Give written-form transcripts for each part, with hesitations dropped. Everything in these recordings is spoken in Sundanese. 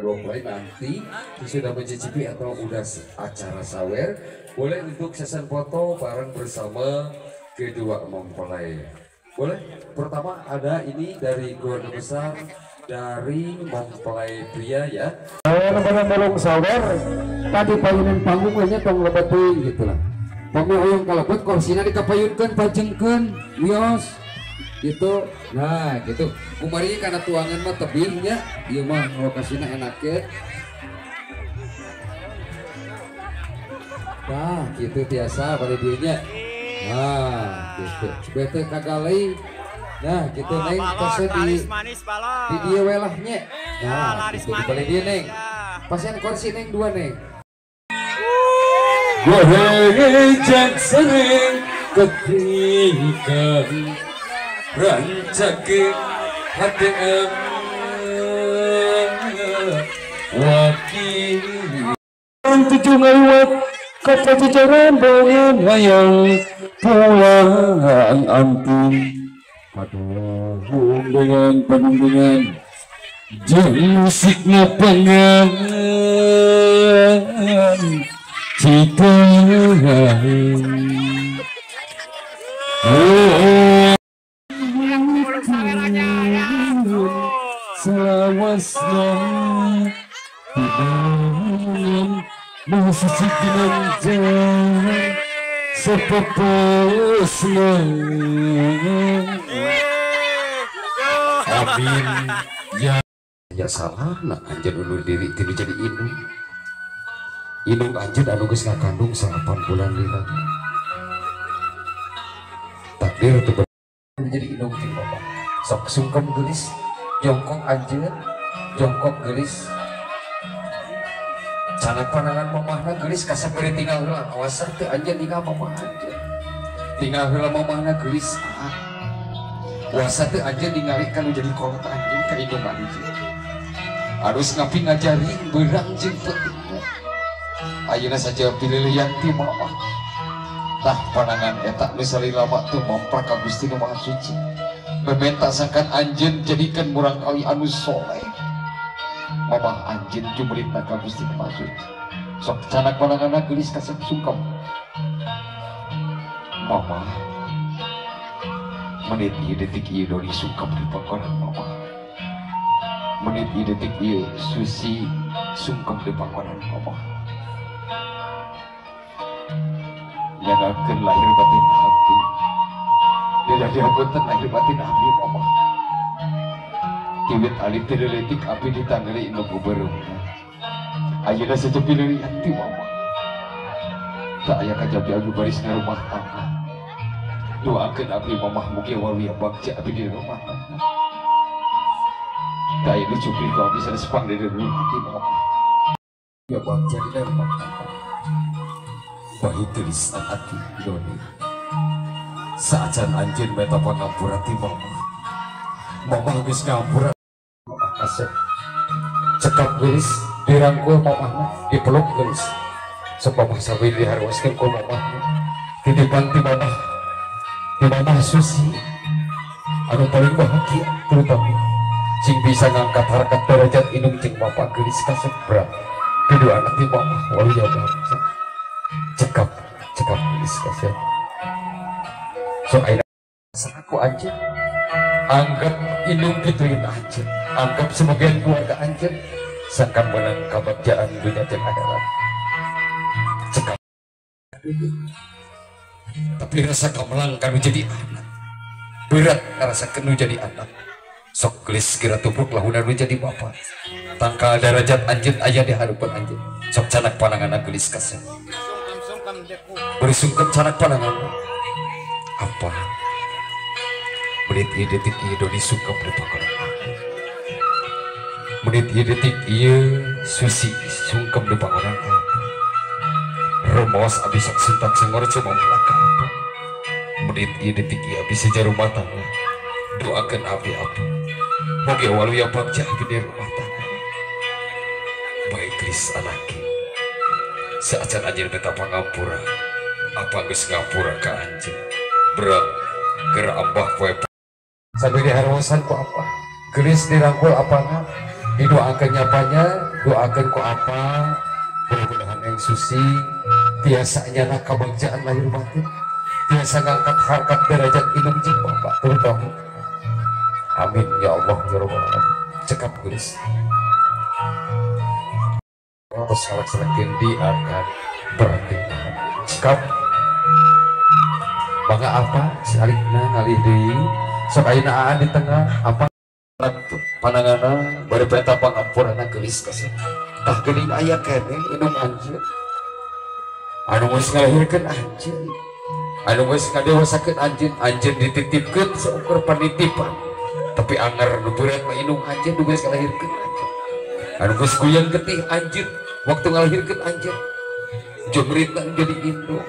kedua mempelai nanti sudah mencicipi atau udah acara sawer, boleh untuk sesen foto bareng bersama kedua mempelai. Boleh. Pertama ada ini dari keluarga besar dari mempelai pria ya. Sawer sawer tadi payunan panggung nya tong lebet teuing gitu lah. Panggung hoyong kalebet korsina dikapayunkeun pajengkeun wios gitu. Nah gitu kumari karena tuangan mah tebingnya ieu mah lokasina enaknya. Nah gitu tiasa pada dieu. Nah gitu bete kagalei. Nah gitu neng tosnya di dieu we lah nya. Nah gitu di balik dieu neng pasian kursi neng dua neng. Gorejak sering ketika rancake hati wakil tujuh ngaliwat kepajajaran bangun wayang pulang antum paduhung dengan panunggungan jeung musikna pangan cita. Selawasna sepepusna. Amin ya. Ya salah nak anjeun undur diri tinu jadi indung. Indung anjeun anu geus ngakandung 8 bulan lila. Takdir teu menjadi indung ti bapak. Sok sungkem geulis jongkok anjeun, jongkok geulis. Canak panangan mamahna geulis kasep bari tinggal heula awas teu anjeun tinggal mamah anjeun. Tinggal heula mamahna geulis. Wasa teu anjeun ningali kanu jadi kolot anjeun ka indung anjeun. Harus ngapi ngajarin berang jeung pentingna. Ayeuna saja pililian ti mamah. Tah panangan eta nu salila teu mamplak ka Gusti Nu Maha Suci. Meminta sangkan anjeun jadikan murang kali anu soleh. Mamah anjeun jumritna ka Gusti Nu Maha Suci. Sok canak pananganna geulis kasep sungkem. Mamah menit ieu detik ieu Doni sungkem di pangkonan mamah. Menit ieu detik ieu Susi sungkem di pangkonan mamah. Nyangakeun lahir batin abdi. Dia dihapunten lahir batin abdi mamah. Tiwit alit teu leutik abdi ditanggeli indung beureumna. Ayeuna saja pililihan ti mamah. Tak aya kajabi abdi baris ngarumah tangga. Doakeun abdi mamah mugi waluya bagja abdi di rumah tangga. Tak aya nu cupri ku abdi sanes pangdeudeuh ti mamah. Ya bagja di rumah tangga. Bahi tulis ati Doni. Saacan anjeun meta pangampura ti mamah. Mamah geus ngampura. Mamah kasep. Cekap geulis dirangkul mamahna, dipeluk geulis. Sok mamah sambil diharwaskeun ku mamahna. Titipan ti mamah. Ti mamah Susi anu paling bahagia terutama sing bisa ngangkat harkat derajat indung jeung bapak geulis kasep berat. Piduana ti mamah waluya bangsa. Cekap, cekap geulis kasep. So ayeuna saku anjeun anggap indung pituin anjeun, anggap sebagian keluarga anjeun sangkan menang kabagjaan dunia jeung akhirat. Cekap. Tapi rasa gamelang kanu jadi anak. Berat rasa kanu jadi anak. Sok gelis geura tubruk lahuna nu jadi bapak. Tangkal derajat anjeun aya di hareupeun anjeun. Sok canak pananganna geulis kasep. Bersungkem canak pananganna. Apa? Menit ieu detik ieu Doni sungkem di pangkonan aku. Menit ieu detik ieu Susi sungkem di pangkonan aku. Remos abis sok sentak sengor cuma melaka apa. Menit ieu detik ieu abis saja rumah tangga. Doakan abdi apa. Moga waluya bagja abdi di rumah tangga. Baik gelis anaki. Saacan anjeun meta pangampura. Apa geus ngampura ka anjeun. Berang geura ambah poe. Sampai diharwasan ku apa? Gelis dirangkul apana? Didoakeun nyapanya, doakeun ku apa? Mudah-mudahan yang Susi biasanya lah kebagjaan lahir batin, biasa ngangkat harkat derajat indung jeung bapak terutama. Amin ya Allah ya Rabbal alamin. Cekap geus. Pesawat di akan pernikahan. Cekap. Maka apa salikna ngalih deui sok ayeuna aan di tengah apa pananganna bari penta pangampurana geulis kasih. Tah geuning aya keneh indung anjeun. Anu geus ngalahirkeun anjeun. Anu geus ngadewasakeun anjeun, anjeun dititipkeun saukur panitipan. Tapi anger nu berat mah indung anjeun nu geus ngalahirkeun anjeun. Anu geus goyang getih anjeun waktu ngalahirkeun anjeun. Jemritna jadi indung.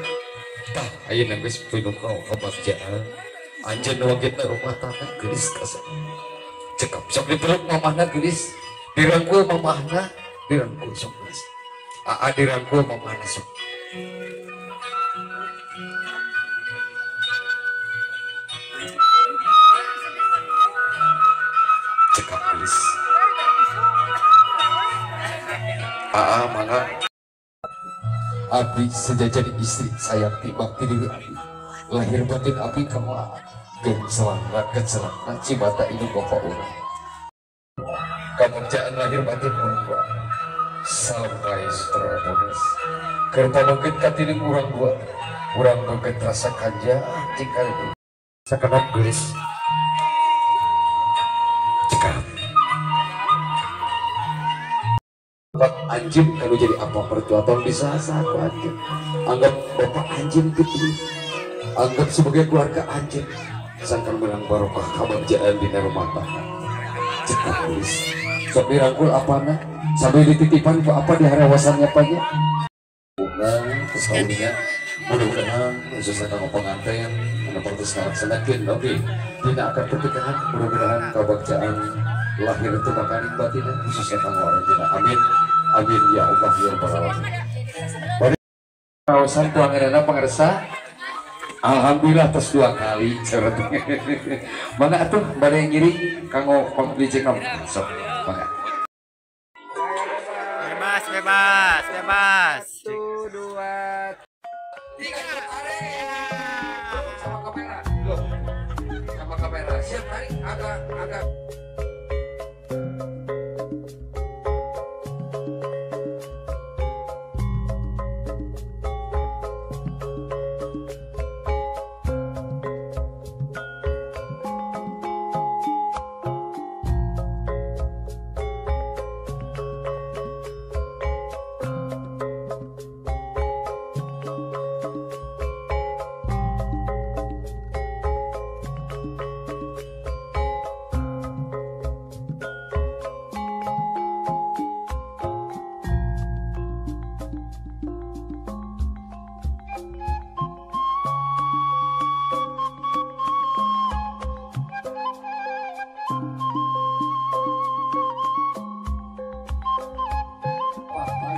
Tah ayeuna geus pinuh kabagjaan. Anjeun nu wagitna rumah tangga geulis kasih. Cekap sok dipeluk mamahna geulis, dirangkul mamahna, dirangkul sok geus. Aa dirangkul mamahna sok. Cekap geus. Aa mangga. Abi sejajadi istri sayang tibang ti diri abi. Lahir batin abi kamu aa. Geung selangkat selangkat cibata indung bapak urang. Kabagjaan lahir batin urang dua sampai sutera bonus. Keur pamengkeut katilu urang dua, urang beungeut rasa kanja cing kali itu. Sakedap geulis. Cekap. Bapak anjeun kalau jadi apa mertua tong disasa ku anjeun. Anggap bapak anjeun kitu. Anggap sebagai keluarga anjeun. Sangkan menang barokah kabagjaan dina rumah tangga. Cekap geus. Sok dirangkul apana sambil dititipan ku apa di harawasannya panya. Bunga terus kauningan mudah-mudahan khususnya kanggo pengantin anu perlu ngalaksanakeun oge dina akad pernikahan mudah-mudahan kabagjaan lahir itu makaning batinna khususnya kanggo aranjeunna. Amin. Amin ya Allah ya Rabbal alamin. Bari kawasan tuanganna pangersa. Alhamdulillah tos dua kali seret. Mana atuh bade ngiring kanggo panglijeng sok mangga. Bebas bebas bebas. 1 2 3 sama kamera. Loh. Sama kamera. Siap tarik agak agak.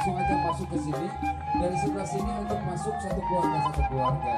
Langsung aja masuk ke sini dari sebelah sini untuk masuk satu keluarga satu keluarga.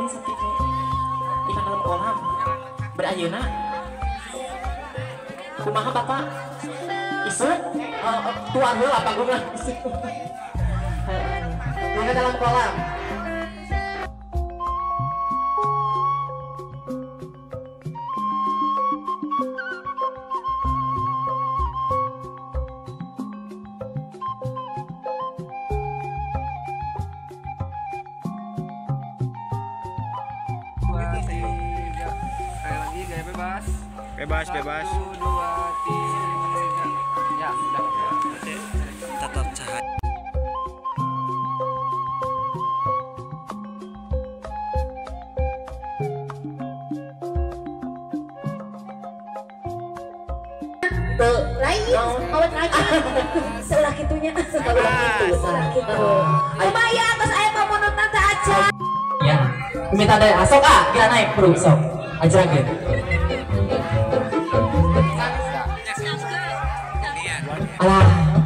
sakitu. Ikan dalam kolam. Berayeuna. Kumaha Bapak? Isuk? Tuan heula panggungna isuk. Ikan dalam kolam. Bebas, bebas. 1, 2, 3. Ya, udah. Tetap cahaya. Tuh, lain, awet lagi. Seulah kitunya, seulah kitu, seulah kitu. Lumayan atas aya pamunutna teh aja. Ya, minta deh, sok ah, kita naik bro, sok. Aja gitu. Alah.